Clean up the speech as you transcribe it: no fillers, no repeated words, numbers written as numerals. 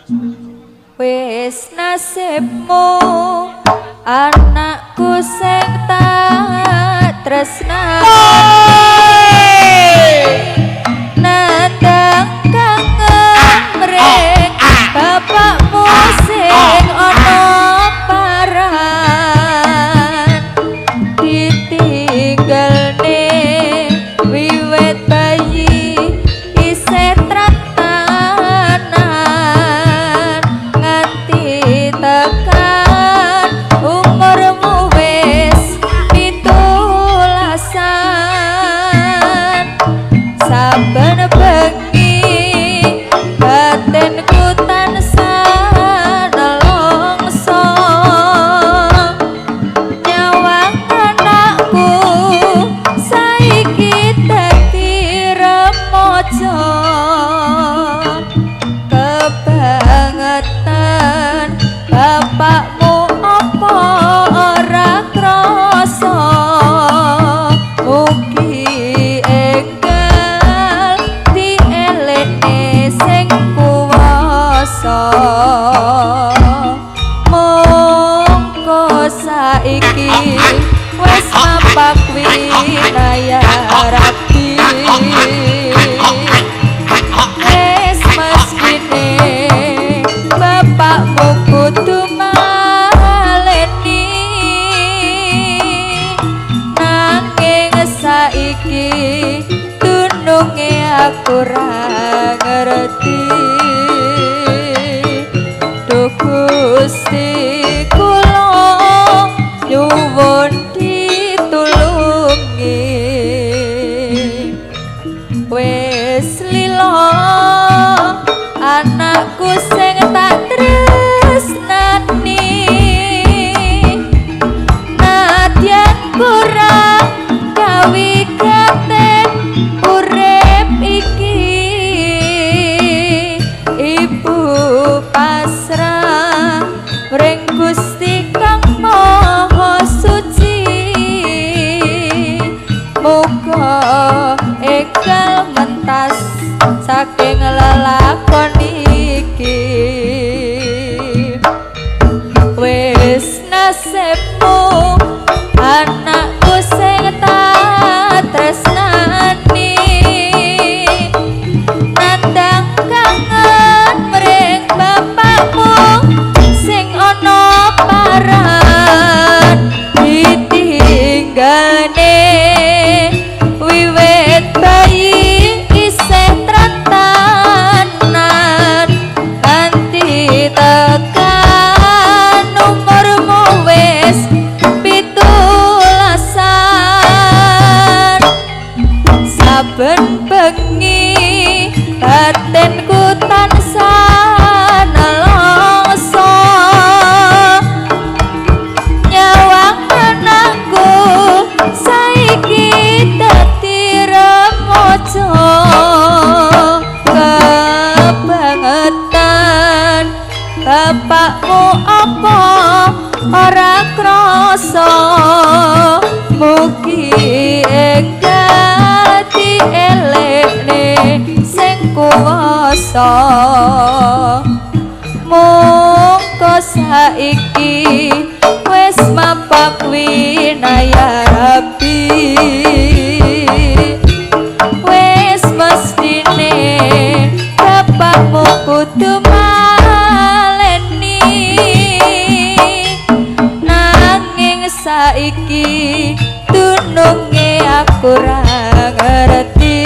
Wis nasibmu anakku sing tak tresnani, nandang kangen mring bapakmu sing ana paran, ditinggalne wiwit bayi isih tratanan nganti tekan umurmu wis 17an. Saben bengi batinku tansah nelongso nyawang anakku saiki dadi remaja. Kebangetan bapakmu apa ora krasa, mugi enggal dielene sing kuwasa. Mongko saiki wis mapak winaya rabi, wis mestine bapakmu kudu maleni, nanging saiki dununge aku ra ngerti. Duh Gusti, kula nyuwun ditulungi. Wis lilo anakku sing tak tresnani, nadyan kurang kawigaten urip iki, ibu pasrah mring Gusti Kang Maha Suci, muga enggal mentas saking lelakon iki. Wis nasibmu anakku sing tak tresnani, nandang kangen mring bapakmu sing ana paran, ditinggalne wiwit bayi isih tratanan nganti tekan umurmu wis 17an. Saben bengi batinku tansah nelongso nyawang anakku saiki dadi remaja. Kebangetan bapakmu apa ora krasa, mugi enggal dielekne sing kuwasa. Mongko saiki wis mapak winaya rabi, wis mestine bapakmu kudu maleni, nanging saiki dununge aku ra ngerti.